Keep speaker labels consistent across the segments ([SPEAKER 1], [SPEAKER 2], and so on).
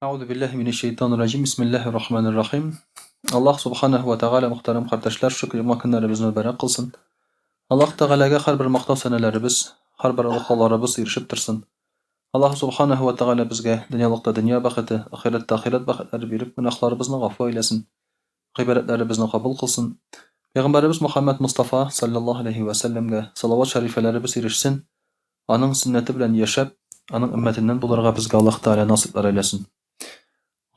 [SPEAKER 1] Әгъузу биллаһи минәш шәйтанир раҗим. Бисмиллаһир рахманир рахим. Аллаһ субханаһу ва тәгалә мөхтәрәм кардәшләр, шөкер җомга көннәребезне мөбарәк кылсын. Аллаһ Тәгаләгә һәрбер мактау сәнәләребез, һәрбер олуглауларыбыз ирешеп торсын. Аллаһ субханаһу ва тәгалә безгә дөньялыкта дөнья бәхете, ахирәттә ахирәт бәхетләре биреп, гөнаһларыбызны гафу әйләсен. Гыйбадәтләребезне кабул кылсын. Пәйгамбәребез Мөхәммәд Мостафа салләллаһу алейһи вә сәлләмгә салават шәрифәләребез ирешсен. Аның сөннәте белән яшәп, аның өммәтеннән булырга безгә Аллаһ Тәгалә насыйплар әйләсен.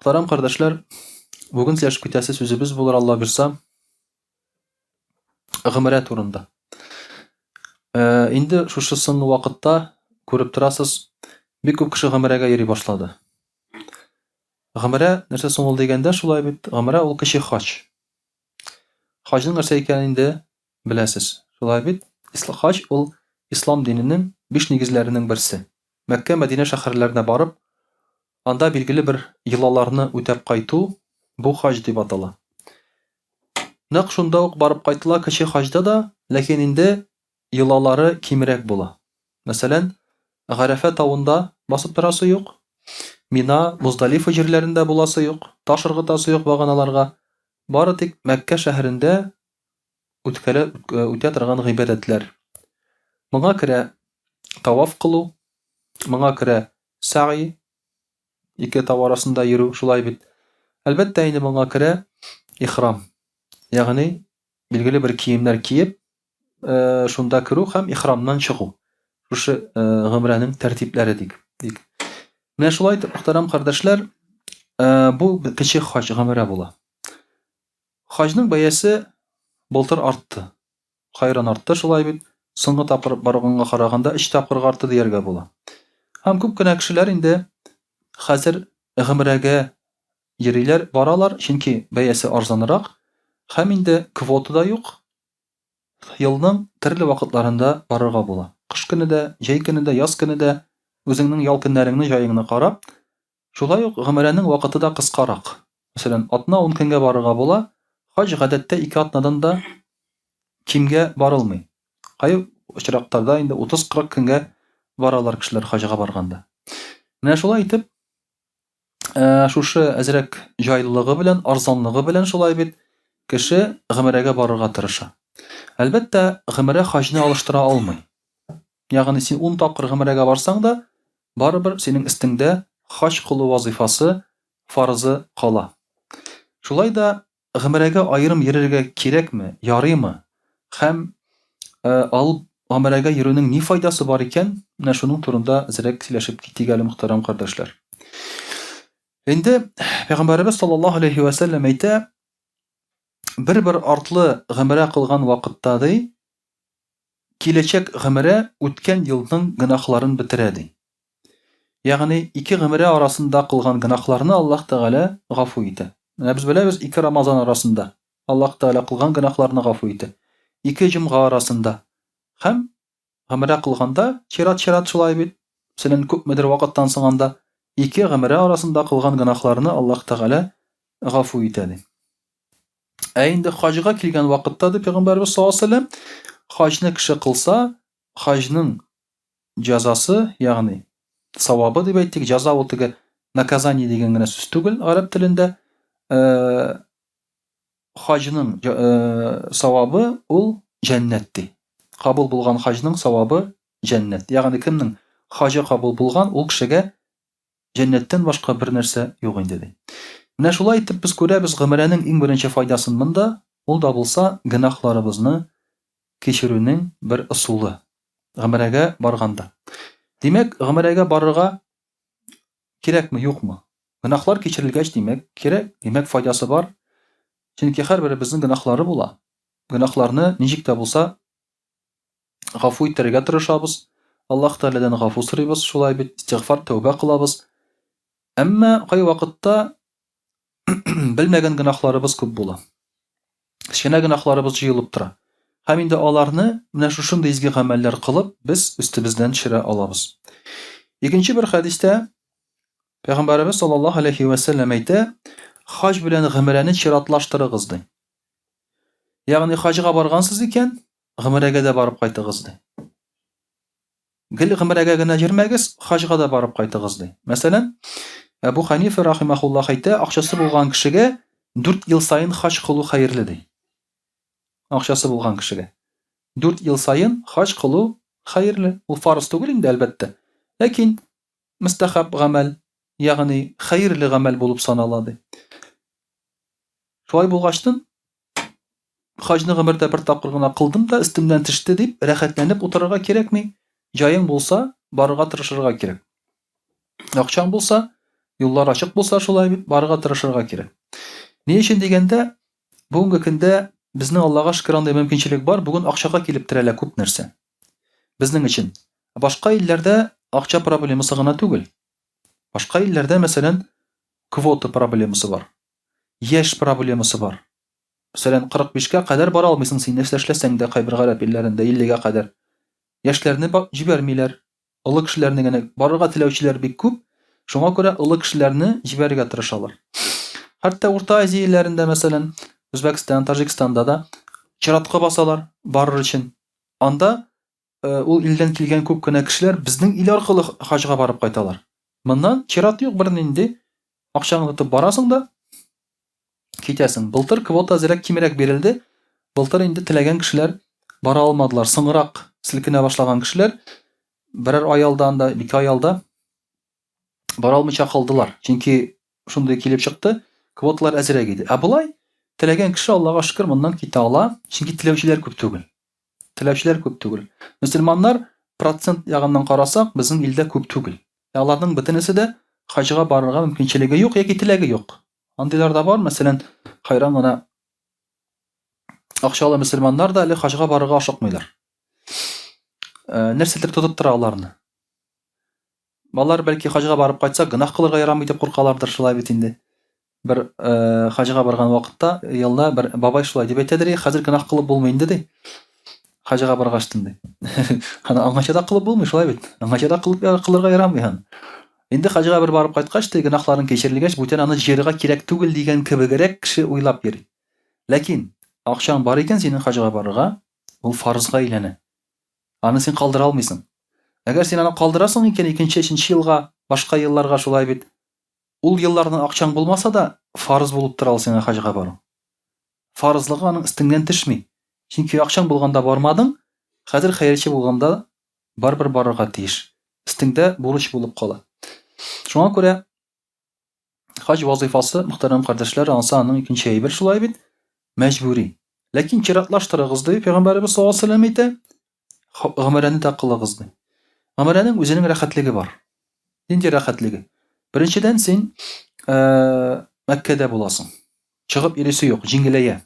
[SPEAKER 1] Мөхтәрәм кардәшләр, бүген сөйләшеп китәсе сүзебез булыр, Алла бирса, гомрә турында. Э, инде шушы соңгы вакытта күреп торасыз, бик күп кеше гомрәгә йөри башлады. Гомрә нәрсә соң ул дигәндә, шулай бит, гомрә ул кече хаҗ. Хаҗның нәрсә икәнен инде беләсез. Шулай бит, хаҗ ул ислам диненең биш нигезләренең берсе. Мәккә, Мәдинә шәһәрләренә барып, анда билгеле бер йолаларны үтәп кайту, бу хаҗ дип атала. Нәкъ шунда ук барып кайтыла кече хаҗда да, ләкин инде йолалары кимрәк була. Мәсәлән, Гарәфә тавында басып торасы юк, Мина, Муздалифа җирләрендә буласы юк, таш ыргытасы юк баганаларга. Бары тик Мәккә шәһәрендә үткәрә, үтә торган гыйбадәтләр. Моңа керә таваф кылу, моңа керә сәгъи, ике тау арасында йөрү, шулай бит. Әлбәттә инде моңа керә ихрам, ягъни билгеле бер киемнәр киеп, э, шунда керү һәм ихрамнан чыгу. Шушы э, гомрәнең тәртипләре дик. Дик. Менә шулай итеп, мөхтәрәм кардәшләр, э, бу кече хаҗ гомрә була. Хаҗның бәясе былтыр артты. Хайран артты шулай бит. Соңгы тапкыр барганга караганда өч тапкырга артты дияргә була. Һәм күп кенә кешеләр инде хәзер гомрәгә йөриләр, баралар, чөнки бәясе арзанрак һәм инде квота да юк. Елның төрле вакытларында барырга була. Кыш көне дә, җәй көне дә, яз көне дә, үзеңнең ял көннәреңне, җаеңны карап. Шулай ук гомрәнең вакыты да кыскарак. Мәсәлән, атна-ун көнгә барырга була. Хаҗ гадәттә ике атнадан да кимгә барылмый. Кай очракларда инде 30-40 көнгә баралар кешеләр хаҗга барганда. Менә шулай итеп, Ә, шушы әзрәк җайлылыгы белән, арзанлыгы белән шулай бит, кеше гомрәгә барырга тырыша. Әлбәттә, гомрә хаҗны алыштыра алмый. Ягъни син 10 тапкыр гомрәгә барсаң да, барыбер синең өстеңдә хаҗ кылу вазифасы, фарызы кала. Шулай да Гомрәгә аерым йөрергә кирәкме, ярыймы һәм ал гомрәгә йөрүнең ни файдасы бар икән, менә шуның турында әзрәк сөйләшеп китик әле, мөхтәрәм кардәшләр. Инде Пәйгамбәребез саллаллаһу алейхи ва сәлләм әйтә, бер-бер артлы гомрә кылган вакытта ди, киләчәк гомрә үткән елның гөнаһларын бетерә ди. Ягъни ике гомрә арасында кылган гөнаһларны Аллаһ Тәгалә гафу итә. Менә без беләбез, ике Рамазан арасында Аллаһ Тәгалә кылган гөнаһларны гафу итә. Ике җомга арасында. Һәм гомрә кылганда чират-чират шулай бит. Мәсәлән, күпмедер вакыттан соң анда ике гомрә арасында кылган гөнаһларны Аллаһ Тәгалә гафу итә ди. Ә инде хаҗга килгән вакытта, ди Пәйгамбәрбез саллаллаһу алейһи ва сәлләм, хаҗны кеше кылса, хаҗның җәзасы, ягъни савабы дип әйтик, җәза ул теге наказание дигән генә сүз түгел гарәп телендә. Э, хаҗның э, савабы ул җәннәт ди. Кабул булган хаҗның савабы җәннәт. Ягъни кемнең хаҗы кабул булган, ул кешегә җәннәттән башка бер нәрсә юк инде ди. Менә шулай итеп без күрәбез гомрәнең иң беренче файдасын монда, ул да булса гөнаһларыбызны кичерүнең бер ысулы. Гомрәгә барганда. Димәк, гомрәгә барырга кирәкме, юкмы? Гөнаһлар кичерелгәч, димәк, кирәк, димәк, файдасы бар. Чөнки һәрберебезнең гөнаһлары була. Гөнаһларны ничек тә булса гафу иттерергә тырышабыз. Аллаһ Тәгаләдән гафу сорыйбыз, шулай бит, истигъфар, тәүбә кылабыз. Әмма кайвакытта белмәгән гөнаһларыбыз күп була. Кечкенә гөнаһларыбыз җыелып тора. Һәм инде аларны менә шушындый изге гамәлләр кылып, без өстебездән төшерә алабыз. Икенче бер хәдистә Пәйгамбәребез саллаллаһу алейхи ва сәлләм әйтә, хаҗ белән гомрәне чиратлаштырыгыз ди. Ягъни хаҗга баргансыз икән, гомрәгә дә барып кайтыгыз ди. Гел гомрәгә генә йөрмәгез, хаҗга да барып кайтыгыз, ди. Мәсәлән, Әбу Ханифа рахимахуллах әйтә, акчасы булган кешегә 4 ел саен хаҗ кылу хәерле ди. Акчасы булган кешегә. 4 ел саен хаҗ кылу хәерле. Ул фарыз түгел инде, әлбәттә. Ләкин мөстәхәб гамәл, ягъни хәерле гамәл булып санала ди. Шулай булгачтын, хаҗны гомердә бер тапкыр гына кылдым да, өстемнән төште дип, рәхәтләнеп утырырга кирәкми. Җаең булса, барырга тырышырга кирәк. Акчаң булса, юллар ачык булса, шулай бит, барырга тырышырга кирәк. Ни өчен дигәндә, бүгенге көндә безнең Аллага шөкер андый мөмкинчелек бар, бүген акчага килеп терәлә күп нәрсә. Безнең өчен. Башка илләрдә акча проблемасы гына түгел. Башка илләрдә, мәсәлән, квота проблемасы бар. Яшь проблемасы бар. Мәсәлән, 45-кә кадәр бара алмыйсың син, нәрсә эшләсәң дә, кайбер гарәп илләрендә 50-гә кадәр. Яшьләрне җибәрмиләр. Олы кешеләрне генә барырга теләүчеләр бик күп. Шуңа күрә олы кешеләрне җибәрергә тырышалар. Хәтта Урта Азия илләрендә, мәсәлән, Үзбәкстан, Таҗикстанда да чиратка басалар барыр өчен. Анда э, ул илдән килгән күп кенә кешеләр безнең ил аркылы хаҗга барып кайталар. Моннан чират юк бернинди. Акчаңны тотып барасың да китәсең. Былтыр квота әзрәк кимрәк бирелде. Былтыр инде теләгән кешеләр бара алмадылар. Соңрак селкенә башлаган кешеләр берәр ай алда анда, ике ай алда бара алмыйча калдылар. Чөнки шундый килеп чыкты, квоталар әзрәк иде. Ә болай теләгән кеше Аллага шөкер моннан китә ала, чөнки теләүчеләр күп түгел. Теләүчеләр күп түгел. Мөселманнар процент ягыннан карасак, безнең илдә күп түгел. Ә аларның бөтенесе дә хаҗга барырга мөмкинчелеге юк яки теләге юк. Андыйлар да бар, мәсәлән, хайран гына акчалы мөселманнар да әле хаҗга барырга ашыкмыйлар. Э, нәрсәдер тотып тора аларны. Алар бәлки хаҗга барып кайтса, гөнаһ кылырга ярамый дип куркалардыр, шулай бит инде. Бер э, хаҗга барган вакытта елда бер бабай шулай дип әйтәдер, хәзер гөнаһ кылып булмый инде ди. Хаҗга баргач ди. Аны аңача да кылып булмый, шулай бит. Аңача да кылып кылырга ярамый аны. Инде хаҗга бер барып кайткач, ди, гөнаһларың кичерелгәч, бүтән аны җыярга кирәк түгел дигән кебегрәк кеше уйлап йөри. Ләкин акчаң бар икән синең хаҗга барырга, ул фарызга әйләнә. Аны син калдыра алмыйсың. Әгәр син аны калдырасың икән, икенче, өченче елга, башка елларга шулай бит. Ул елларны акчаң булмаса да, фарыз булып тора ул сиңа хаҗга бару. Фарызлыгы аның өстеңнән төшми. Чөнки акчаң булганда бармадың, хәзер хәерче булганда барыбер барырга тиеш. Өстеңдә бурыч булып кала. Шуңа күрә Хаҗ вазыйфасы, мөхтәрәм кардәшләр, ансы аның икенче әйбер шулай бит, мәҗбүри. Ләкин чиратлаштырыгыз ди, Пәйгамбәребез саллаллаһу алейһи вәсәлләм әйтә, гомрәне дә кылыгыз ди. Гомрәнең үзенең рәхәтлеге бар. Нинди рәхәтлеге? Беренчедән, син э, Мәккәдә буласың. Чыгып йөрисе юк, җиңеләя.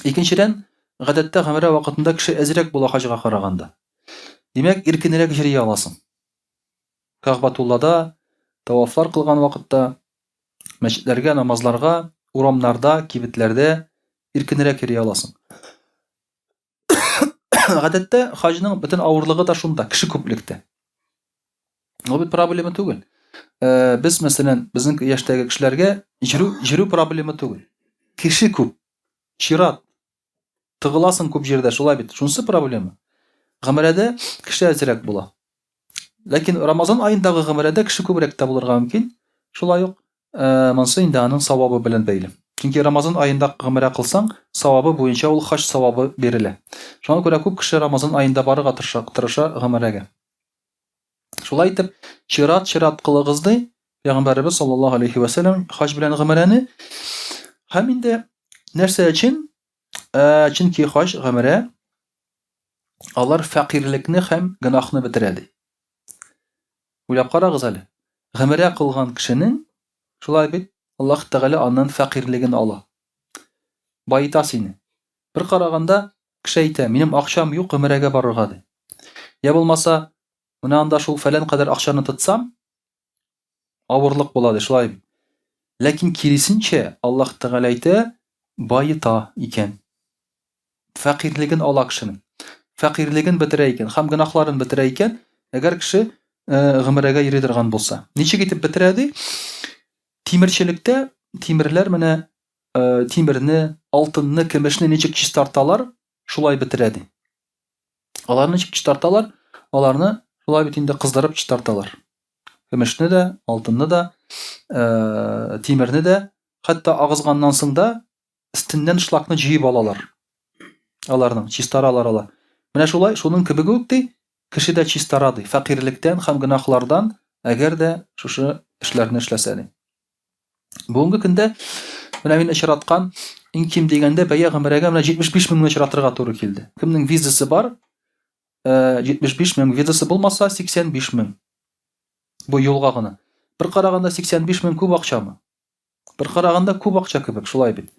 [SPEAKER 1] Икенчедән, гадәттә гомрә вакытында кеше әзрәк була хаҗга караганда. Димәк, иркенрәк йөри аласың. Кәгъбатуллада тавафлар кылган вакытта, мәчетләргә, намазларга, урамнарда, кибетләрдә иркенрәк йөри аласың. Гадәттә хаҗның бөтен авырлыгы да шунда, кеше күплектә. Ул бит проблема түгел. Э, без, мәсәлән, безнең яшьтәге кешеләргә йөрү, йөрү проблема түгел. Кеше күп, чират, Тыгыласың күп җирдә, шулай бит. Шунысы проблема. Гомрәдә кеше әзрәк була. Ләкин Рамазан аендагы гомрәдә кеше күбрәк тә булырга мөмкин. Шулай ук, э, монысы инде аның савабы белән бәйле. Чөнки Рамазан аенда гомрә кылсаң, савабы буенча ул хаҗ савабы бирелә. Шуңа күрә күп кеше Рамазан аенда барырга тырыша, тырыша гомрәгә. Шулай итеп, чират-чират кылыгыз ди Пәйгамбәребез саллаллаһу алейхи ва сәлләм хаҗ белән гомрәне. Һәм инде нәрсә өчен? Ә, чөнки хаҗ, гомрә алар фәкыйрьлекне һәм гөнаһны бетерә ди. Уйлап карагыз әле. Гомрә кылган кешенең шулай бит Аллаһ Тәгалә аннан фәкыйрьлеген ала. Баета сине. Бер караганда кеше әйтә, минем акчам юк гомрәгә барырга ди. Я булмаса, менә анда шул фәлән кадәр акчаны тотсам, авырлык була ди, шулай бит. Ләкин киресенчә, Аллаһ Тәгалә әйтә, баета икән. Фәкыйрьлеген ала кешенең. Фәкыйрьлеген бетерә икән һәм гөнаһларын бетерә икән, әгәр кеше э, гомрәгә йөри торган булса. Ничек итеп бетерә ди? Тимерчелектә тимерләр менә э, тимерне, алтынны, көмешне ничек чистарталар, шулай бетерә ди. Аларны ничек чистарталар? Аларны шулай бит инде кыздырып чистарталар. Көмешне дә, алтынны да, э, тимерне дә, хәтта агызганнан соң да өстеннән шлакны җыеп алалар. Аларның чистаралар ала. Менә шулай, шуның кебек үк ди, кеше дә чистара ди, фәкыйрьлектән һәм гөнаһлардан, әгәр дә шушы эшләрне эшләсә ди. Бүгенге көндә менә мин очраткан иң ким дигәндә бәя гомрәгә менә 75 меңне очратырга туры килде. Кемнең визасы бар, 75 э, мең, визасы булмаса 85 мең. Бу юлга гына. Бер караганда 85 мең күп акчамы? Бер караганда күп акча кебек, шулай бит.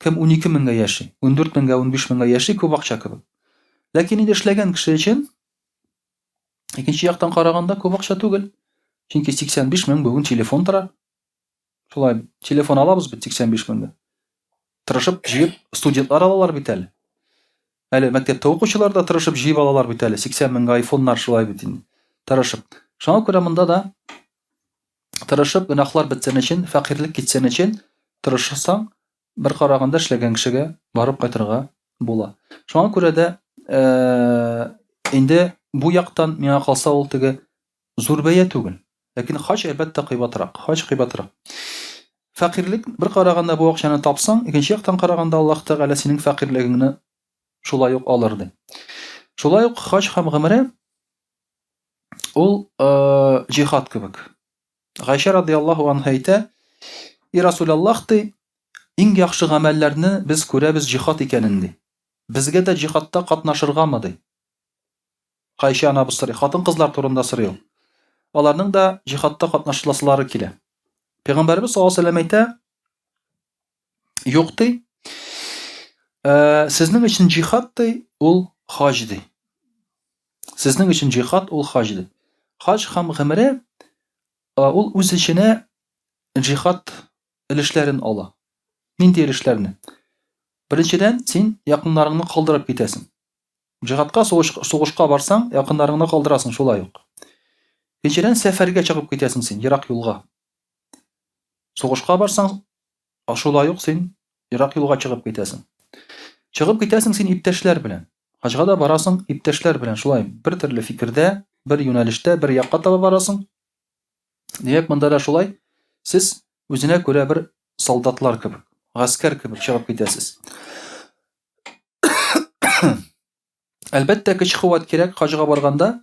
[SPEAKER 1] Кем 12 меңгә яши, 14 меңгә, 15 меңгә яши, күп акча кебек. Ләкин инде эшләгән кеше өчен икенче яктан караганда күп акча түгел. Чөнки 85 мең бүген телефон тора. Шулай бит. Телефон алабыз бит 85 меңгә. Тырышып җыеп студентлар алалар бит әле. Әле мәктәптә укучылар да тырышып җыеп алалар бит әле 80 меңгә айфоннар шулай бит инде. Тырышып. Шуңа күрә монда да тырышып гөнаһлар бетсен өчен, фәкыйрьлек китсен өчен тырышсаң, бер караганда эшләгән кешегә барып кайтырга була. Шуңа күрә дә э, инде бу яктан миңа калса ул теге зур бәя түгел. Ләкин хаҗ әлбәттә кыйбатрак. Хаҗ кыйбатрак. Фәкыйрьлек бер караганда бу акчаны тапсаң, икенче яктан караганда Аллаһ Тәгалә синең фәкыйрьлегеңне шулай ук алыр ди. Шулай ук хаҗ һәм гомрә ул э, җихад кебек. Гайшә радиаллаһу анха әйтә, И Расулаллаһ ди, иң яхшы гамәлләрне без күрәбез җихад икәнен ди. Безгә дә җихадта катнашыргамы ди. Гайшә анабыз сорый, хатын-кызлар турында сорый ул. Аларның да җихадта катнашыласылары килә. Пәйгамбәребез саллаллаһу алейһи вәсәлләм әйтә, юк ди. Э, сезнең өчен җихад ди, ул хаҗ ди. Сезнең өчен җихад ул хаҗ ди. Хаҗ һәм гомрә э, ул үз эченә җихад өлешләрен ала. Нинди өлешләрне? Беренчедән, син якыннарыңны калдырып китәсең. Җихадка сугыш, сугышка барсаң, якыннарыңны калдырасың шулай ук. Икенчедән, сәфәргә чыгып китәсең син, ерак юлга. Сугышка барсаң, шулай ук син ерак юлга чыгып китәсең. Чыгып китәсең син иптәшләр белән. Хаҗга да барасың иптәшләр белән, шулай бер төрле фикердә, бер юнәлештә, бер якка таба барасың. Димәк, монда да шулай. Сез үзенә күрә бер солдатлар кебек, гаскәр кебек чыгып китәсез. Әлбәттә, көч-куәт кирәк хаҗга барганда,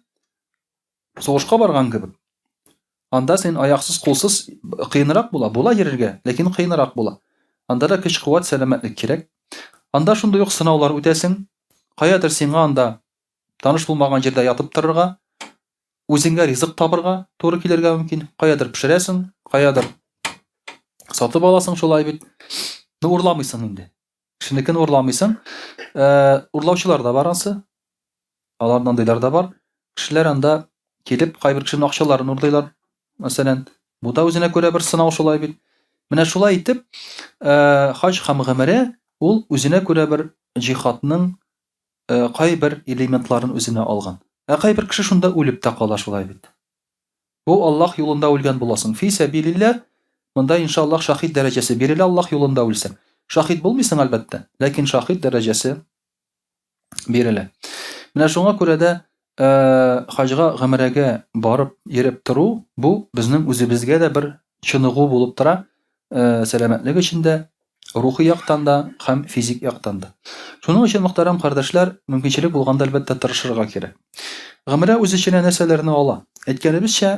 [SPEAKER 1] сугышка барган кебек. Анда син аяксыз, кулсыз кыенрак була, була йөрергә, ләкин кыенрак була. Анда да көч-куәт, сәламәтлек кирәк. Анда шундый ук сынаулар үтәсең. Каядыр сиңа анда таныш булмаган җирдә ятып торырга, үзеңгә ризык табырга туры килергә мөмкин. Каядыр пешерәсең, каядыр сатып аласың шулай бит. Ну, урламыйсың инде. Кешенекен урламыйсың. Э, урлаучылар да бар ансы. Аларның андыйлар да бар. Кешеләр анда килеп кайбер кешенең акчаларын урлыйлар. Мәсәлән, бу да үзенә күрә бер сынау шулай бит. Менә шулай итеп, э, хаҗ һәм гомрә ул үзенә күрә бер җихадның э, кайбер элементларын үзенә алган. Ә кайбер кеше шунда үлеп тә кала шулай бит. Бу Аллаһ юлында үлгән буласың. Фи сәбилилләһ, монда иншаллаһ шаһид дәрәҗәсе бирелә Аллаһ юлында үлсәң. Шаһид булмыйсың, әлбәттә, ләкин шаһид дәрәҗәсе бирелә. Менә шуңа күрә дә э, хаҗга, гомрәгә барып йөреп тору бу безнең үзебезгә дә бер чыныгу булып тора, э, сәламәтлек өчен дә, рухи яктан да һәм физик яктан да. Шуның өчен, мөхтәрәм кардәшләр, мөмкинчелек булганда әлбәттә тырышырга кирәк. Гомрә үз эченә нәрсәләрне ала? Әйткәнебезчә,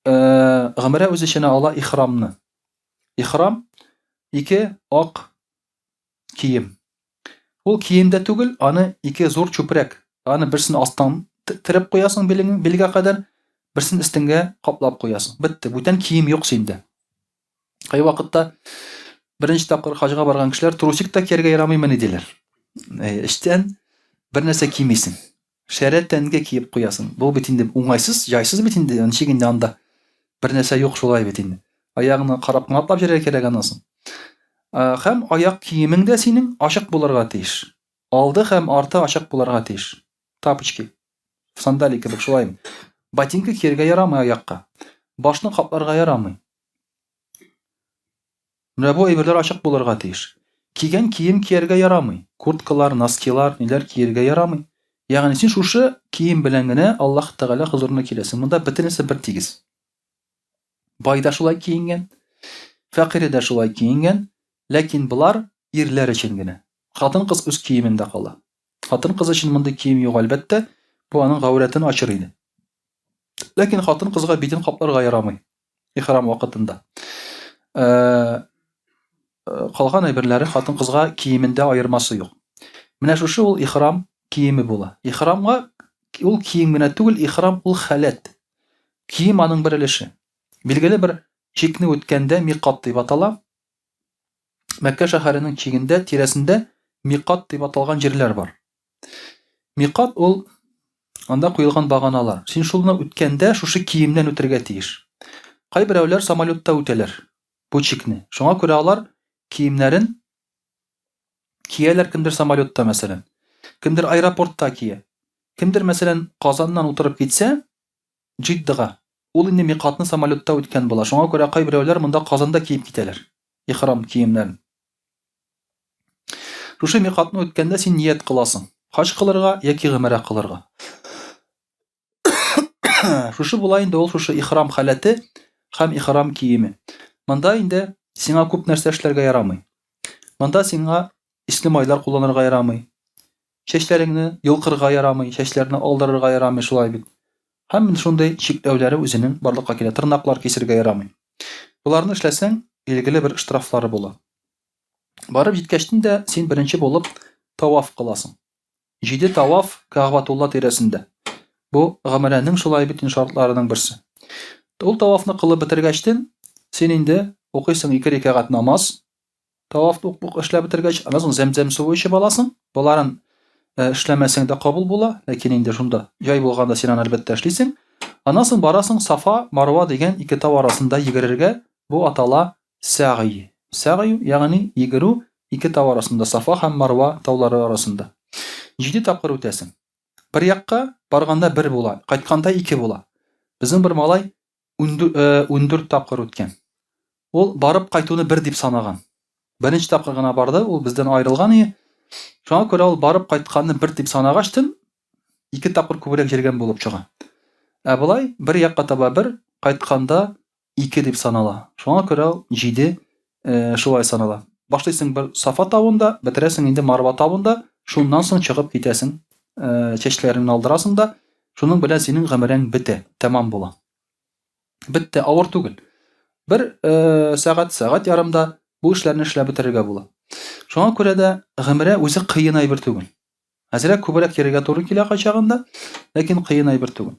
[SPEAKER 1] э, гомрә үз эченә ала ихрамны. Ихрам ике ак кием. Ул кием дә түгел, аны ике зур чүпрәк. Аны берсен астан терәп куясың билең, билгә кадәр, берсен өстеңгә каплап куясың. Бетте, бүтән кием юк синдә. Кайвакытта беренче тапкыр хаҗга барган кешеләр трусик та кияргә ярамыймыни диләр. Э, эчтән бер нәрсә кимисең. Шәрә тәнгә киеп куясың. Бу бит инде уңайсыз, җайсыз бит инде. Ничек инде анда бер нәрсә юк шулай бит инде. Аягыңны карап кына атлап йөрергә кирәк аннан соң. Э, һәм аяк киемең дә синең ачык булырга тиеш. Алды һәм арты ачык булырга тиеш. Тапочки. Сандали кебек шулай. Ботинка кияргә ярамый аякка. Башны капларга ярамый. Менә бу әйберләр ачык булырга тиеш. Кигән кием кияргә ярамый. Курткалар, носкилар, ниләр кияргә ярамый. Ягъни син шушы кием белән генә Аллаһ Тәгалә хозурына киләсең. Монда бөтенесе бер тигез. Бай да шулай киенгән, фәкыйре дә шулай киенгән, ләкин болар ирләр өчен генә. Хатын-кыз үз киемендә кала. Хатын-кыз өчен мондый кием юк, әлбәттә, бу аның гаурәтен ачыр иде. Ләкин хатын-кызга битен капларга ярамый ихрам вакытында. Э, э, калган әйберләре хатын-кызга киемендә аермасы юк. Менә шушы ул ихрам киеме була. Ихрамга ул кием генә түгел, ихрам ул халәт. Кием аның бер өлеше. Билгеле бер чикне үткәндә микат дип атала. Мәккә шәһәренең чигендә, тирәсендә микат дип аталган җирләр бар. Микат ул анда куелган баганалар. Син шулны үткәндә шушы киемнән үтергә тиеш. Кайберәүләр самолетта үтәләр бу чикне. Шуңа күрә алар киемнәрен кияләр кемдер самолетта, мәсәлән. Кемдер аэропортта кия. Кемдер, мәсәлән, Казаннан утырып китсә, Җиддага, ул инде микатны самолетта үткән була. Шуңа күрә кайберәүләр монда Казанда киеп китәләр ихрам киемнәрен. Шушы микатны үткәндә син ният кыласың. Хаҗ кылырга яки гомрә кылырга. Шушы була инде ул шушы ихрам халәте һәм ихрам киеме. Монда инде сиңа күп нәрсә эшләргә ярамый. Монда сиңа исле майлар кулланырга ярамый. Чәчләреңне йолкырга ярамый, чәчләрне алдырырга ярамый, шулай бит. Һәм шундый чикләүләре үзенең барлыкка килә. Тырнаклар кисергә ярамый. Боларны эшләсәң, билгеле бер штрафлары була. Барып җиткәчтен дә син беренче булып таваф кыласың. Җиде таваф Кәгъбатулла тирәсендә. Бу гомрәнең шулай бит шартларының берсе. Ул тавафны кылып бетергәчтен, син инде укыйсың ике рәкәгать намаз, Таваф ук эшләп бетергәч, аннан соң зәмзәм суы эчеп аласың. Боларын э, эшләмәсәң дә кабул була, ләкин инде шунда җай булганда син аны әлбәттә эшлисең. Аннан соң барасың Сафа, Марва дигән ике тау арасында йөгерергә, бу атала сәгый. Сәгый, ягъни йөгерү ике тау арасында, Сафа һәм Марва таулары арасында. Җиде тапкыр үтәсең. Бер якка барганда бер була, кайтканда ике була. Безнең бер малай 14 тапкыр үткән. Ул барып кайтуны бер дип санаган. Беренче тапкыр гына барды, ул бездән аерылган ие. Шуңа күрә ул барып кайтканны бер дип санагачтын, ике тапкыр күбрәк йөргән булып чыга. Ә болай бер якка таба бер, кайтканда ике дип санала. Шуңа күрә ул җиде э, шулай санала. Башлыйсың бер Сафа тавында, бетерәсең инде Марва тавында, шуннан соң чыгып китәсең, э, чәчләреңне алдырасың да, шуның белән синең гомерең бетә, тәмам була. Бетте, авыр түгел. Бер э, сәгать, сәгать ярымда бу эшләрне эшләп бетерергә була. Шуңа күрә дә гомере үзе кыен әйбер түгел. Әзрәк күбрәк йөрергә туры килә кайчагында, ләкин кыен әйбер түгел.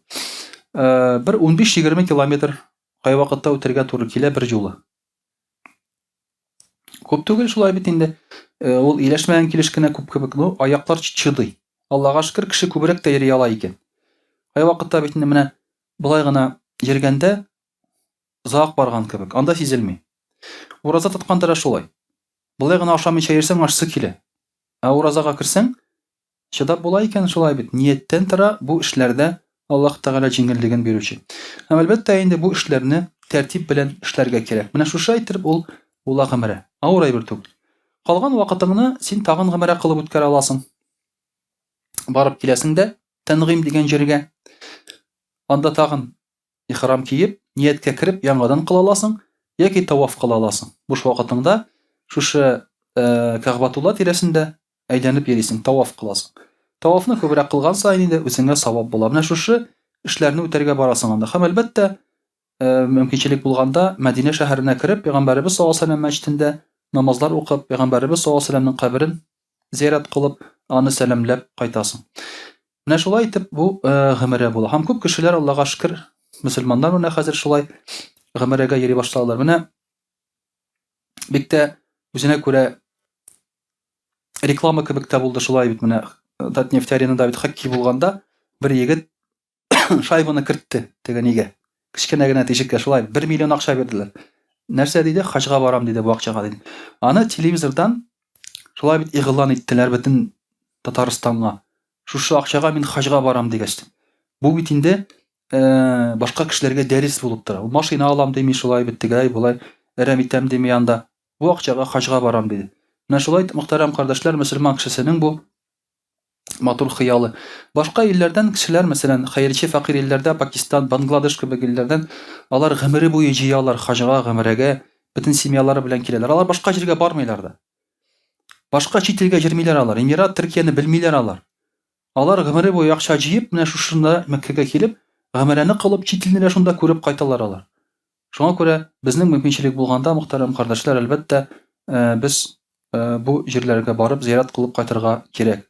[SPEAKER 1] Э, бер 15-20 километр кайвакытта үтергә туры килә бер юлы. Күп түгел шулай бит инде. Э, ул иләшмәгән килеш кенә күп кебек, ну, аяклар чыдый. Аллага шөкер, кеше күбрәк тә йөри ала икән. Кайвакытта бит инде менә болай гына йөргәндә озак барган кебек, анда сизелми. Ураза тотканда да шулай. Болай гына ашамыйча йөрсәң, ашсы килә. Ә уразага керсәң, Чыдап була икән шулай бит, нияттән тора бу эшләрдә Аллаһ Тәгалә җиңеллеген бирүче. Һәм әлбәттә инде бу эшләрне тәртип белән эшләргә кирәк. Менә шушы әйттереп ул була гомере. Авыр әйбер түгел. Калган вакытыңны син тагын гомерә кылып үткәрә аласың. Барып киләсең дә Тәнгыйм дигән җиргә. Анда тагын Ихрам киеп, нияткә кереп, яңадан кыла аласың яки таваф кыла аласың. Буш вакытыңда шушы э, Кәгъбатулла тирәсендә әйләнеп йөрисең, таваф кыласың. Тавафны күбрәк кылган саен инде үзеңә савап була. Менә шушы эшләрне үтәргә барасың анда. Һәм әлбәттә, э, мөмкинчелек булганда Мәдинә шәһәренә кереп, Пәйгамбәребез саллаллаһу алейһи вәсәлләм мәчетендә намазлар укып, Пәйгамбәребез саллаллаһу алейһи вәсәлләмнең каберен зиярат кылып, аны сәламләп кайтасың. Менә шулай итеп бу э, гомере була. Һәм күп кешеләр, Аллага шөкер, мөселманнар менә хәзер шулай гомерегә йөри башладылар. Менә бик тә үзенә күрә реклама кебек тә булды шулай бит менә Татнефть аренада бит хоккей булганда бер егет шайбаны кертте теге нигә кечкенә генә тишеккә шулай бер миллион акча бирделәр нәрсә диде хаҗга барам диде бу акчага диде аны телевизордан шулай бит игълан иттеләр бөтен татарстанга шушы акчага мин хаҗга барам дигәч бу бит инде э, башка кешеләргә дәрес булып тора ул машина алам дими шулай бит тегеләй болай әрәм итәм дими анда бу акчага хаҗга барам диде менә шулай мөхтәрәм кардәшләр мөселман кешесенең бу. Матур хыялы. Башка илләрдән кешеләр, мәсәлән, хәерче фәкыйрь илләрдә, Пакистан, Бангладеш кебек илләрдән, алар гомере буе җыялар хаҗга, гомрәгә, бөтен семьялары белән киләләр. Алар башка җиргә бармыйлар да. Башка чит илгә җөрмиләр алар. Эмират, Төркияне белмиләр алар. Алар гомере буе акча җыеп, менә шушында Мәккәгә килеп, гомрәне кылып, чит илне дә шунда күреп кайталар алар. Шуңа күрә безнең мөмкинчелек булганда, мөхтәрәм кардәшләр, әлбәттә, без бу җирләргә барып зиярат кылып кайтырга кирәк.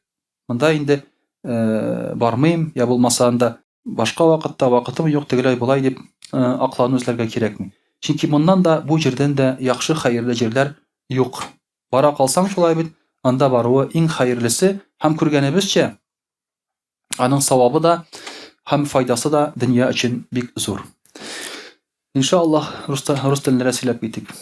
[SPEAKER 1] Монда инде бармыйм, я булмаса анда башка вакытта вакытым юк, тегеләй болай дип аклану эзләргә кирәкми. Чөнки моннан да, бу җирдән дә яхшы хәерле җирләр юк. Бара калсаң шулай бит, анда баруы иң хәерлесе һәм күргәнебезчә, Аның савабы да һәм файдасы да дөнья өчен бик зур. Иншаллаһ, рус, рус телендә сөйләп китик.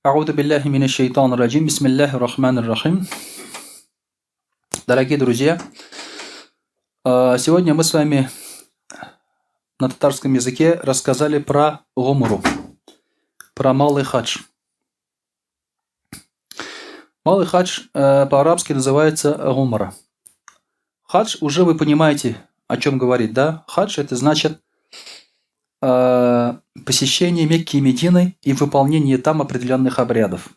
[SPEAKER 1] Әгъузу биллаһи минәш шайтанир раҗим. Бисмиллаһир рахманир рахим. Дорогие друзья, сегодня мы с вами на татарском языке рассказали про Гумру, про Малый хадж. Малый хадж по-арабски называется Гумра. Хадж, уже вы понимаете, о чем говорит, да? Хадж – это значит посещение Мекки и Медины и выполнение там определенных обрядов.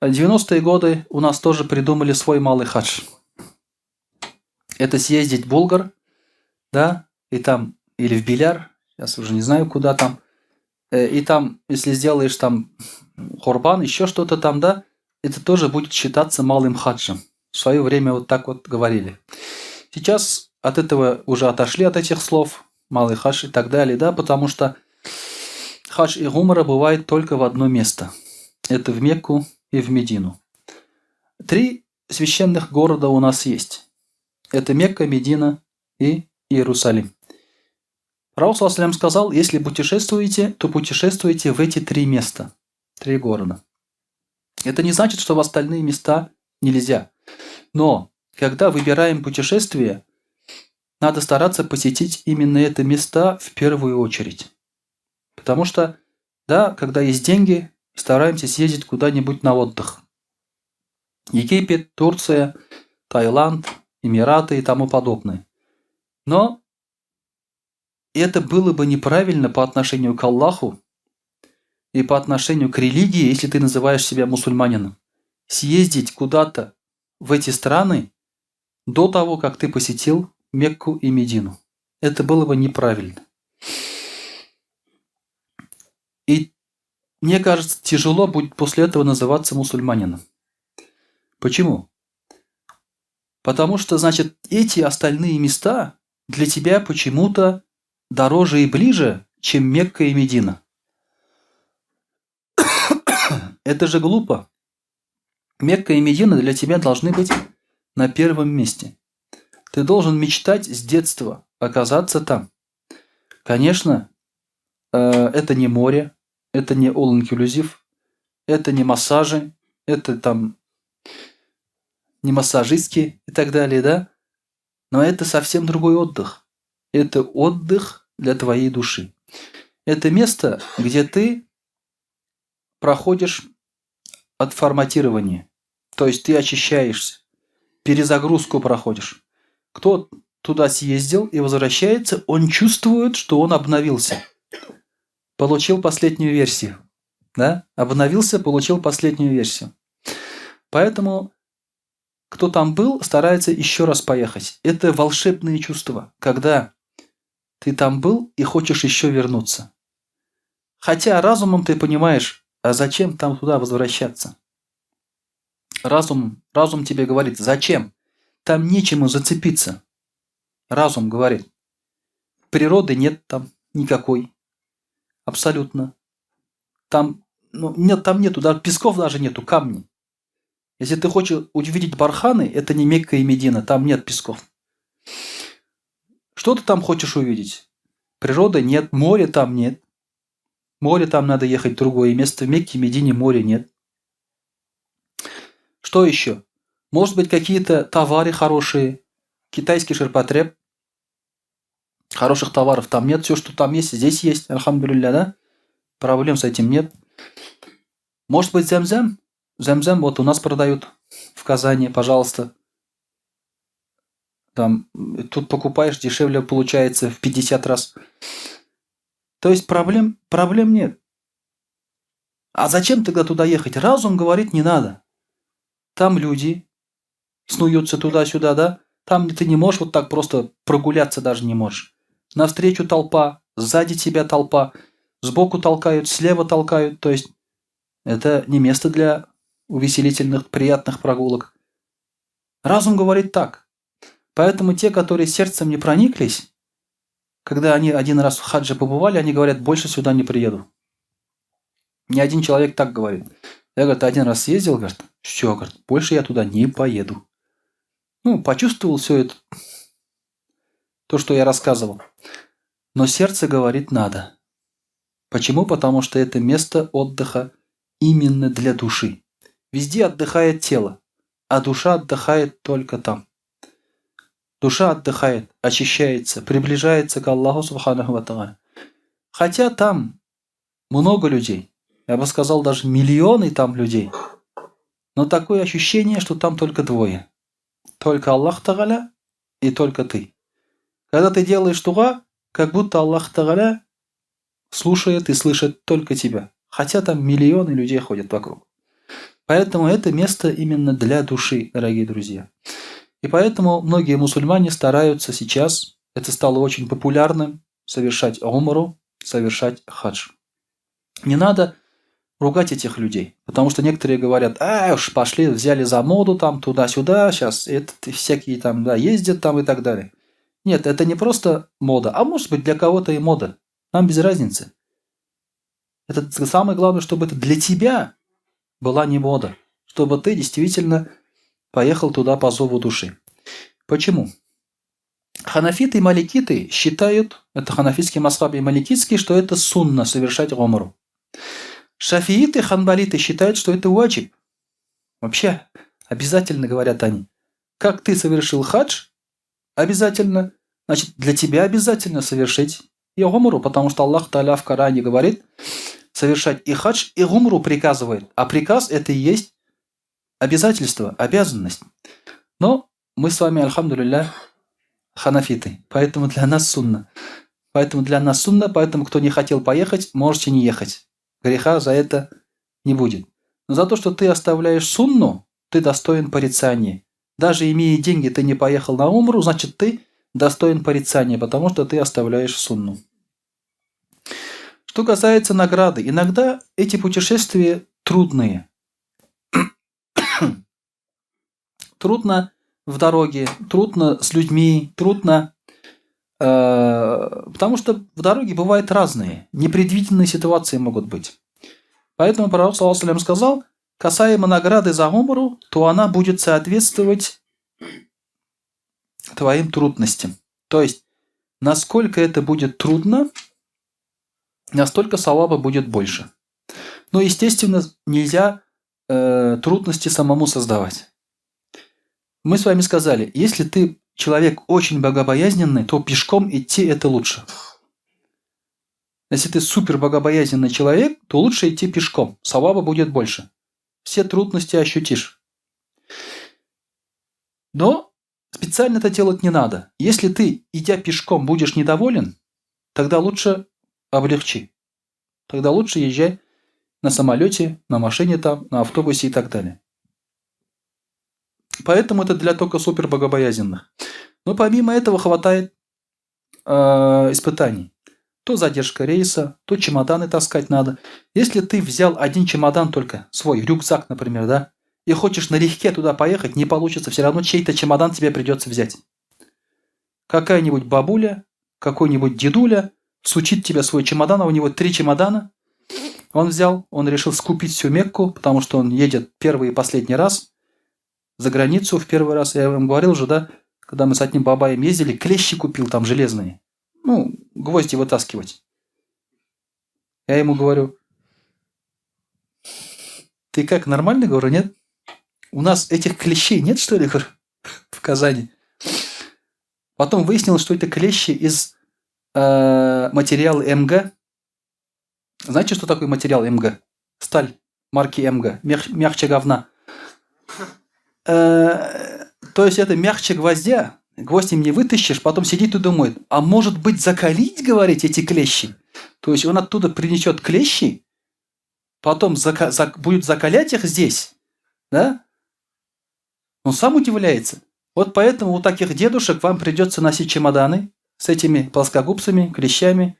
[SPEAKER 1] 90-е годы у нас тоже придумали свой малый хадж. Это съездить в Булгар, да, и там, или в Биляр, сейчас уже не знаю, куда там, и там, если сделаешь там курбан, еще что-то там, да, это тоже будет считаться малым хаджем. В свое время вот так вот говорили. Сейчас от этого уже отошли, от этих слов, малый хадж и так далее, да, потому что хадж и гумра бывает только в одно место. Это в Мекку и в Медину. 3 священных города у нас есть. Это Мекка, Медина и Иерусалим. Пророк, саллаллаху алейхи ва саллям, сказал, если путешествуете, то путешествуйте в эти 3 места, 3 города. Это не значит, что в остальные места нельзя. Но когда выбираем путешествие, надо стараться посетить именно это место в первую очередь. Потому что, да, когда есть деньги, стараемся съездить куда-нибудь на отдых. Египет, Турция, Таиланд, Эмираты и тому подобное. Но это было бы неправильно по отношению к Аллаху и по отношению к религии, если ты называешь себя мусульманином. Съездить куда-то в эти страны до того, как ты посетил Мекку и Медину. Это было бы неправильно. И мне кажется, тяжело будет после этого называться мусульманином. Почему? Потому что, значит, эти остальные места для тебя почему-то дороже и ближе, чем Мекка и Медина. Это же глупо. Мекка и Медина для тебя должны быть на первом месте. Ты должен мечтать с детства оказаться там. Конечно, это не море, это не all-inclusive, это не массажи, это не массажистки и так далее, да? Но это совсем другой отдых. Это отдых для твоей души. Это место, где ты проходишь отформатирование. То есть ты очищаешься, перезагрузку проходишь. Кто туда съездил и возвращается, он чувствует, что он обновился. Получил последнюю версию. Да? Обновился, получил последнюю версию. Поэтому кто там был, старается еще раз поехать. Это волшебные чувства, когда ты там был и хочешь еще вернуться. Хотя разумом ты понимаешь, а зачем там туда возвращаться? Разум тебе говорит, зачем? Там нечему зацепиться. Разум говорит. Природы нет там никакой. Абсолютно. Там, ну, нет, там нету, даже песков даже нету, камни. Если ты хочешь увидеть барханы, это не Мекка и Медина, там нет песков. Что ты там хочешь увидеть? Природы нет, моря там нет. Море там надо ехать в другое место. В Мекке и Медине моря нет. Что еще? Может быть, какие-то товары хорошие, китайский ширпотреб. Хороших товаров там нет, все, что там есть, здесь есть, альхамдулилля, да? Проблем с этим нет. Может быть, зәмзәм? Зәмзәм вот у нас продают в Казани, пожалуйста. Там, тут покупаешь, дешевле получается в 50 раз. То есть проблем нет. А зачем тогда туда ехать? Разум говорит, не надо. Там люди снуются туда-сюда, да? Там ты не можешь вот так просто прогуляться даже не можешь. Навстречу толпа, сзади тебя толпа, сбоку толкают, слева толкают. То есть это не место для увеселительных, приятных прогулок. Разум говорит так. Поэтому те, которые сердцем не прониклись, когда они один раз в хадже побывали, они говорят, больше сюда не приеду. Ни один человек так говорит. Я, говорит, один раз съездил, говорит, все, говорит, больше я туда не поеду. Ну, почувствовал все это, то, что я рассказывал. Но сердце говорит надо. Почему? Потому что это место отдыха именно для души. Везде отдыхает тело, а душа отдыхает только там. Душа отдыхает, очищается, приближается к Аллаху Субханаху ва. Хотя там много людей, я бы сказал, даже миллионы там людей, но такое ощущение, что там только двое. Только Аллах Тагаля и только ты. Когда ты делаешь дуа, как будто Аллах Тагаля слушает и слышит только тебя. Хотя там миллионы людей ходят вокруг. Поэтому это место именно для души, дорогие друзья. И поэтому многие мусульмане стараются сейчас, это стало очень популярным, совершать умру, совершать хадж. Не надо ругать этих людей, потому что некоторые говорят, а уж пошли, взяли за моду там туда-сюда, сейчас это, всякие там, да, ездят там и так далее. Нет, это не просто мода, а может быть для кого-то и мода. Нам без разницы. Это самое главное, чтобы это для тебя была не мода, чтобы ты действительно поехал туда по зову души. Почему? Ханафиты и маликиты считают, это ханафитский мазхаб и маликитский, что это сунна совершать умру. Шафииты, ханбалиты считают, что это ваджиб. Вообще, обязательно, говорят они. Как ты совершил хадж, обязательно, значит, для тебя обязательно совершить и умру, потому что Аллах Тааля в Коране говорит, совершать и хадж, и умру приказывает. А приказ это и есть обязательство, обязанность. Но мы с вами, альхамдулилля, ханафиты, поэтому для нас сунна. Поэтому для нас сунна, поэтому кто не хотел поехать, можете не ехать. Греха за это не будет. Но за то, что ты оставляешь сунну, ты достоин порицания. Даже имея деньги, ты не поехал на умру, значит ты достоин порицания, потому что ты оставляешь сунну. Что касается награды, иногда эти путешествия трудные. Трудно в дороге, трудно с людьми, трудно, потому что в дороге бывают разные, непредвиденные ситуации могут быть. Поэтому пророк, саллаллаху алейхи ва саллям, сказал, касаемо награды за умру, то она будет соответствовать твоим трудностям. То есть, насколько это будет трудно, настолько саваба будет больше. Но, естественно, нельзя трудности самому создавать. Мы с вами сказали, если ты человек очень богобоязненный, то пешком идти это лучше. Если ты супер богобоязненный человек, то лучше идти пешком, саваба будет больше. Все трудности ощутишь. Но специально это делать не надо. Если ты, идя пешком, будешь недоволен, тогда лучше облегчи. Тогда лучше езжай на самолете, на машине там, на автобусе и так далее. Поэтому это для только супер богобоязненных. Но помимо этого хватает испытаний. То задержка рейса, то чемоданы таскать надо. Если ты взял один чемодан только, свой рюкзак, например, да, и хочешь налегке туда поехать, не получится, все равно чей-то чемодан тебе придется взять. Какая-нибудь бабуля, какой-нибудь дедуля всучит тебе свой чемодан, а у него 3 чемодана. Он взял, он решил скупить всю Мекку, потому что он едет первый и последний раз за границу в первый раз. Я вам говорил же, да, когда мы с одним бабаем ездили, клещи купил там железные. Ну, гвозди вытаскивать. Я ему говорю, ты как, нормально? Говорю, нет. У нас этих клещей нет, что ли, в Казани? Потом выяснилось, что это клещи из материала МГ. Знаете, что такое материал МГ? Сталь марки МГ. Мягче говна. То есть это мягче гвоздя. Гвоздь им не вытащишь, потом сидит и думает, а может быть закалить, говорить, эти клещи? То есть он оттуда принесет клещи, потом будет закалять их здесь, да? Он сам удивляется. Вот поэтому у таких дедушек вам придется носить чемоданы с этими плоскогубцами, клещами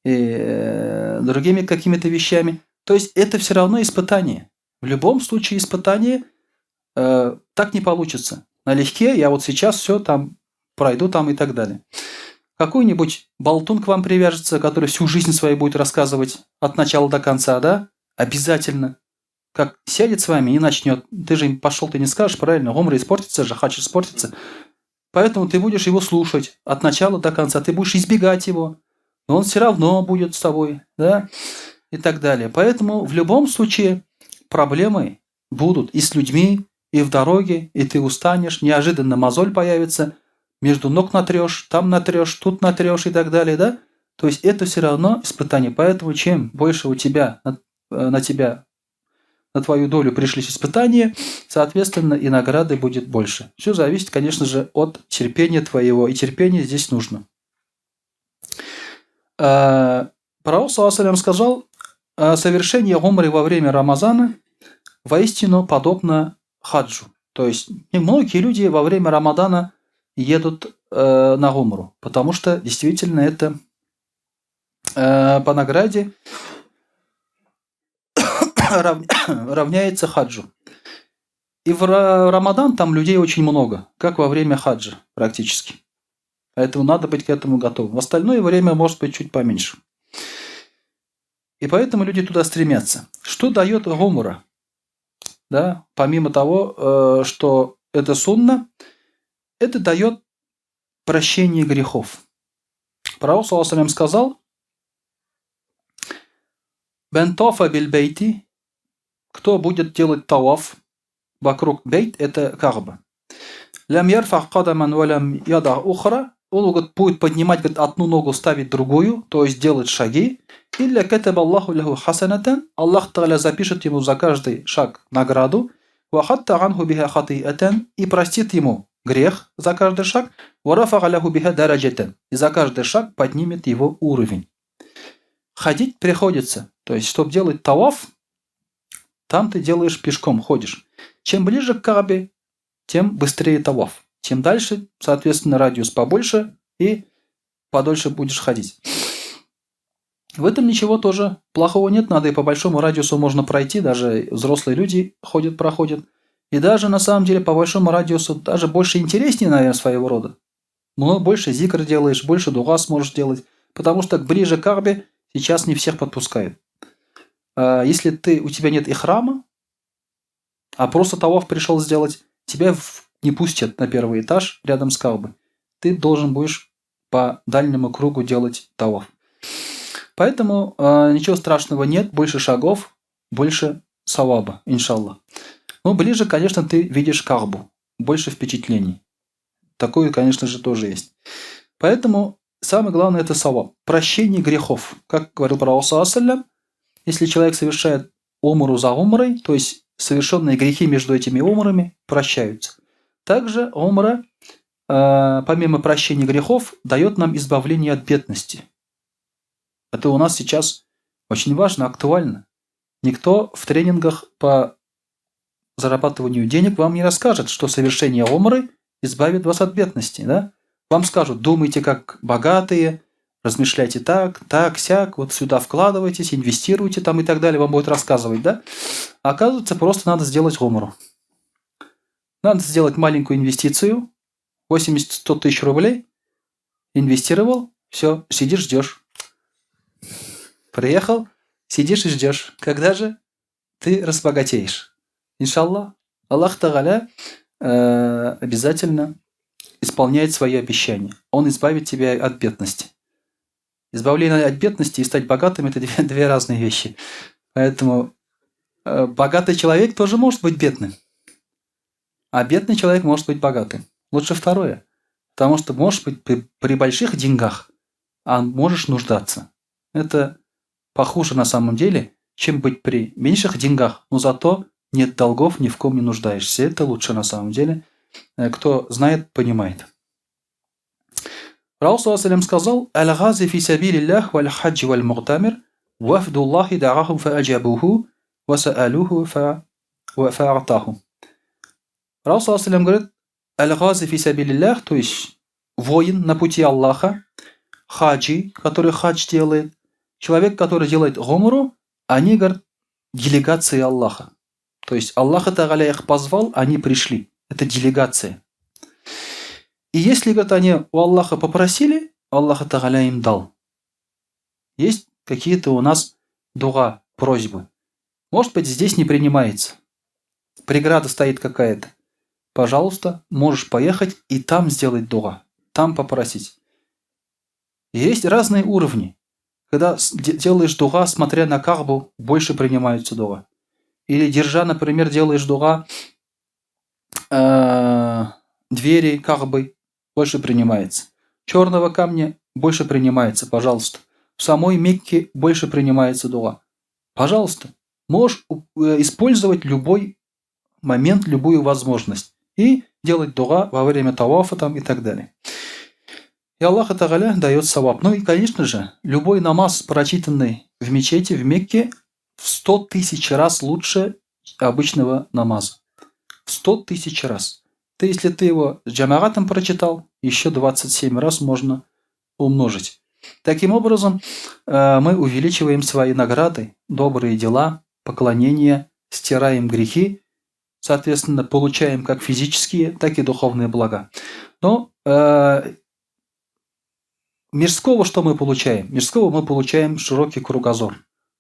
[SPEAKER 1] и другими какими-то вещами. То есть это все равно испытание. В любом случае испытание так не получится. Налегке я вот сейчас все там пройду там и так далее. Какой-нибудь болтун к вам привяжется, который всю жизнь свою будет рассказывать от начала до конца, да? Обязательно. Как сядет с вами и начнет. Ты же им пошел, ты не скажешь, правильно? Гомра испортится же, хадж испортится. Поэтому ты будешь его слушать от начала до конца, ты будешь избегать его, но он все равно будет с тобой, да? И так далее. Поэтому в любом случае проблемы будут и с людьми, и в дороге, и ты устанешь, неожиданно мозоль появится, между ног натрешь, там натрешь, тут натрешь и так далее, да? То есть это все равно испытание. Поэтому чем больше у тебя, на тебя, на твою долю пришлись испытания, соответственно, и награды будет больше. Все зависит, конечно же, от терпения твоего, и терпение здесь нужно. Пророк, саллаллаху алейхи сказал, совершение умры во время Рамазана воистину подобно хаджу. То есть многие люди во время Рамадана едут на умру, потому что действительно это по награде равняется хаджу. И в Рамадан там людей очень много, как во время хаджа практически. Поэтому надо быть к этому готовым. В остальное время может быть чуть поменьше. И поэтому люди туда стремятся. Что дает умра? Да, помимо того, что это сунна, это дает прощение грехов. Пророк, саллаллаху алейхи сказал: «Бен тафа биль бейти», кто будет делать таваф вокруг бейт, это Кааба. «Лям ярфах кадаман ва лям яда ухра», он будет поднимать, говорит, одну ногу, ставить другую, то есть делать шаги. «Илля катаба Аллаху лаху хасанатан», Аллах Тааля запишет ему за каждый шаг награду. «Ва хатта анху биха хатиатан», и простит ему грех за каждый шаг. «Ва рафа'а лаху биха дараджатан», и за каждый шаг поднимет его уровень. Ходить приходится, то есть, чтобы делать таваф, там ты делаешь пешком, ходишь. Чем ближе к Каабе, тем быстрее таваф. Чем дальше, соответственно, радиус побольше и подольше будешь ходить. В этом ничего тоже плохого нет, надо и по большому радиусу можно пройти, даже взрослые люди ходят, проходят. И даже на самом деле по большому радиусу даже больше интереснее, наверное, своего рода. Но больше зикр делаешь, больше дуа сможешь делать, потому что ближе к Каабе сейчас не всех подпускают. Если у тебя нет ихрама, а просто таваф пришел сделать, тебя не пустят на первый этаж рядом с Каабой. Ты должен будешь по дальнему кругу делать таваф. Поэтому ничего страшного нет, больше шагов, больше саваба, иншаллах. Но ближе, конечно, ты видишь Каабу, больше впечатлений. Такое, конечно же, тоже есть. Поэтому самое главное – это саваб, прощение грехов. Как говорил пророк, саллаллаху алейхи ва саллям, если человек совершает умру за умрой, то есть совершенные грехи между этими умрами прощаются. Также умра, помимо прощения грехов, дает нам избавление от бедности. Это у нас сейчас очень важно, актуально. Никто в тренингах по зарабатыванию денег вам не расскажет, что совершение умры избавит вас от бедности. Да? Вам скажут, думайте как богатые, размышляйте так, так, сяк, вот сюда вкладывайтесь, инвестируйте там и так далее, вам будут рассказывать, да? А оказывается, просто надо сделать умру. Надо сделать маленькую инвестицию, 80-100 тысяч рублей, инвестировал, все, сидишь, ждешь. Приехал, сидишь и ждешь. Когда же ты разбогатеешь? Иншаллах, Аллах Тагаля обязательно исполняет свои обещания. Он избавит тебя от бедности. Избавление от бедности и стать богатым – это две разные вещи. Поэтому богатый человек тоже может быть бедным. А бедный человек может быть богатым. Лучше второе. Потому что можешь быть при больших деньгах, а можешь нуждаться. Это похуже на самом деле, чем быть при меньших деньгах, но зато нет долгов, ни в ком не нуждаешься. Это лучше на самом деле. Кто знает, понимает. Раул саллаллаху сказал: «الغازي في سبيل الله والحاج والمعتمر وفد الله دعاهم فأجابوه وسألوه فأعطاهم». Раул саллаллаху говорит: «الغازي في سبيل الله», то есть воин на пути Аллаха, хаджи, который хадж делает, человек, который делает гумру, они, говорят, делегации Аллаха. То есть Аллах Тагаля их позвал, они пришли. Это делегация. И если, говорит, они у Аллаха попросили, Аллах Тагаля им дал. Есть какие-то у нас дуа, просьбы. Может быть, здесь не принимается. Преграда стоит какая-то. Пожалуйста, можешь поехать и там сделать дуа, там попросить. Есть разные уровни. Когда делаешь дуа, смотря на Каабу, больше принимаются дуа. Или держа, например, делаешь дуа двери Каабы, больше принимается. Черного камня больше принимается, пожалуйста. В самой Мекке больше принимается дуа. Пожалуйста, можешь использовать любой момент, любую возможность. И делать дуа во время тавафа там и так далее. И Аллах Тагаля дает саваб. Ну и, конечно же, любой намаз, прочитанный в мечети, в Мекке, в 100 тысяч раз лучше обычного намаза. В 100 тысяч раз. Ты, если ты его с джамагатом прочитал, еще 27 раз можно умножить. Таким образом, мы увеличиваем свои награды, добрые дела, поклонение, стираем грехи, соответственно, получаем как физические, так и духовные блага. Но мирского что мы получаем? Мирского мы получаем широкий кругозор.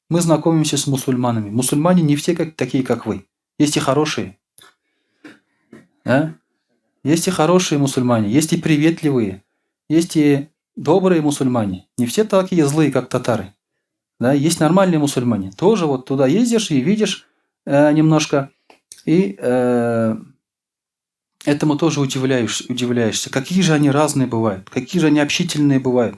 [SPEAKER 1] Мы знакомимся с мусульманами. Мусульмане не все такие, как вы. Есть и хорошие. Да? Есть и хорошие мусульмане, есть и приветливые, есть и добрые мусульмане. Не все такие злые, как татары. Да? Есть нормальные мусульмане. Тоже вот туда ездишь и видишь немножко, и этому тоже удивляешься. Какие же они разные бывают, какие же они общительные бывают.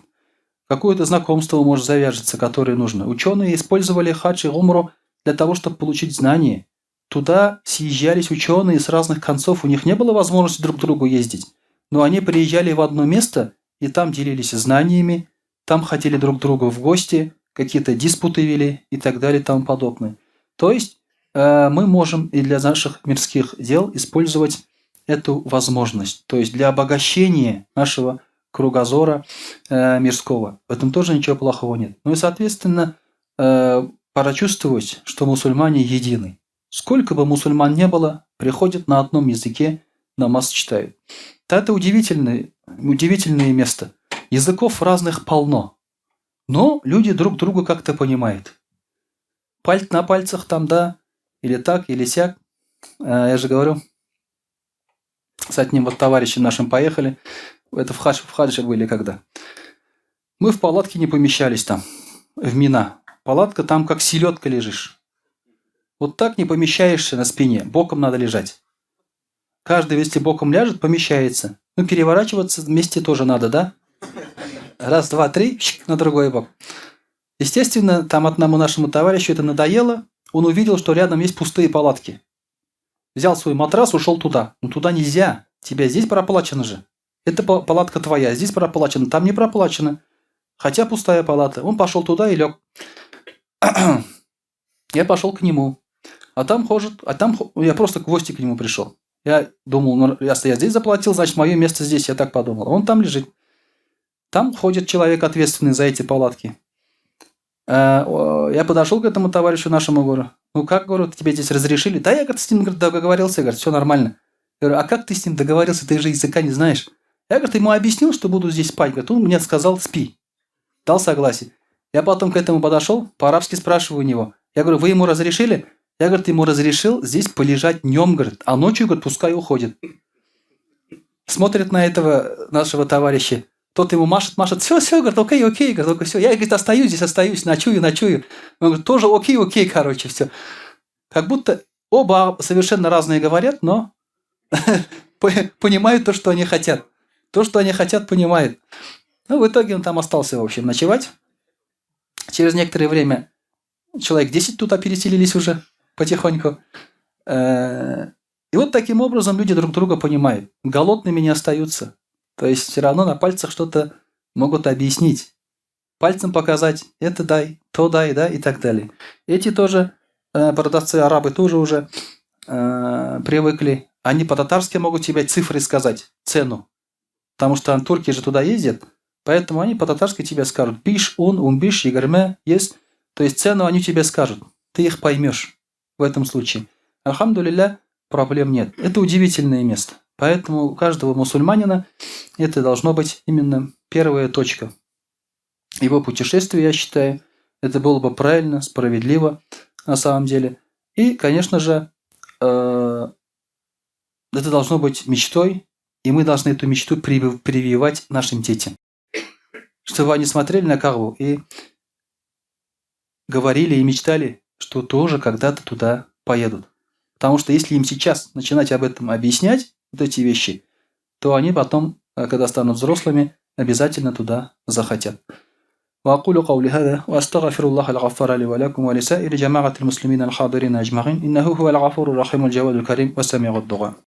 [SPEAKER 1] Какое-то знакомство может завяжется, которое нужно. Ученые использовали хадж и умру для того, чтобы получить знания. Туда съезжались ученые с разных концов, у них не было возможности друг к другу ездить. Но они приезжали в одно место и там делились знаниями, там ходили друг к другу в гости, какие-то диспуты вели и так далее и тому подобное. То есть мы можем и для наших мирских дел использовать эту возможность, то есть для обогащения нашего кругозора мирского. В этом тоже ничего плохого нет. Ну и, соответственно, пора чувствовать, что мусульмане едины. Сколько бы мусульман не было, приходят на одном языке, намаз читают. Да, это удивительное, удивительное место. Языков разных полно. Но люди друг друга как-то понимают. Пальц на пальцах там, да, или так, или сяк. Я же говорю, с одним вот товарищем нашим поехали. Это в хадже были когда. Мы в палатке не помещались там, в Мина. Палатка там как селедка лежишь. Вот так не помещаешься на спине, боком надо лежать. Каждый, если боком ляжет, помещается. Ну, переворачиваться вместе тоже надо, да? Раз, два, три, на другой бок. Естественно, там одному нашему товарищу это надоело. Он увидел, что рядом есть пустые палатки. Взял свой матрас, ушел туда. Ну, туда нельзя. Тебя здесь проплачено же. Это палатка твоя, здесь проплачено, там не проплачено. Хотя пустая палата. Он пошел туда и лег. Я пошел к нему. А там ходит, а там я просто в гости к нему пришел. Я думал, ну, если я здесь заплатил, значит, мое место здесь, я так подумал. Он там лежит. Там ходит человек, ответственный за эти палатки. Я подошел к этому товарищу нашему, говорю: «Ну как, — говорю, — тебе здесь разрешили?» «Да я, — говорит, — с ним, — говорит, — договорился, — говорит, — все нормально». Я говорю: «А как ты с ним договорился, ты же языка не знаешь?» «Я, — говорит, — ему объяснил, что буду здесь спать. Говорит, он мне сказал: спи. Дал согласие». Я потом к этому подошел, по-арабски спрашиваю у него. Я говорю: «Вы ему разрешили?» «Я, — говорит, — ему разрешил здесь полежать днем, — говорит, — а ночью, — говорит, — пускай уходит». Смотрит на этого нашего товарища. Тот ему машет, машет: «Все, все, — говорит, — окей, окей, — говорит, — окей, все. Я, — говорит, — остаюсь здесь, остаюсь, ночую, ночую». Он говорит: «Тоже окей, окей, короче, все». Как будто оба совершенно разные говорят, но Понимают то, что они хотят. То, что они хотят, понимают. Ну, в итоге он там остался, в общем, ночевать. Через некоторое время человек 10 туда переселились уже потихоньку. И вот таким образом люди друг друга понимают. Голодными не остаются. То есть все равно на пальцах что-то могут объяснить. Пальцем показать, это дай, то дай, да, и так далее. Эти тоже, продавцы арабы тоже уже привыкли. Они по-татарски могут тебе цифры сказать, цену. Потому что турки же туда ездят, поэтому они по-татарски тебе скажут. Биш, ун, унбиш, егерме, йөз. То есть цену они тебе скажут. Ты их поймешь в этом случае. Әлхәмдүлилләһ, проблем нет. Это удивительное место. Поэтому у каждого мусульманина это должно быть именно первая точка его путешествия, я считаю. Это было бы правильно, справедливо на самом деле. И, конечно же, это должно быть мечтой, и мы должны эту мечту прививать нашим детям. Чтобы они смотрели на Каабу и говорили и мечтали, что тоже когда-то туда поедут. Потому что если им сейчас начинать об этом объяснять, вот эти вещи, то они потом, когда станут взрослыми, обязательно туда захотят. وأقول قولي هذا وأستغفر الله الغفار لي ولكم ولسائر جماعة المسلمين الحاضرين أجمعين إنه هو الغفور الرحيم الجواد الكريم وسميع الدعاء.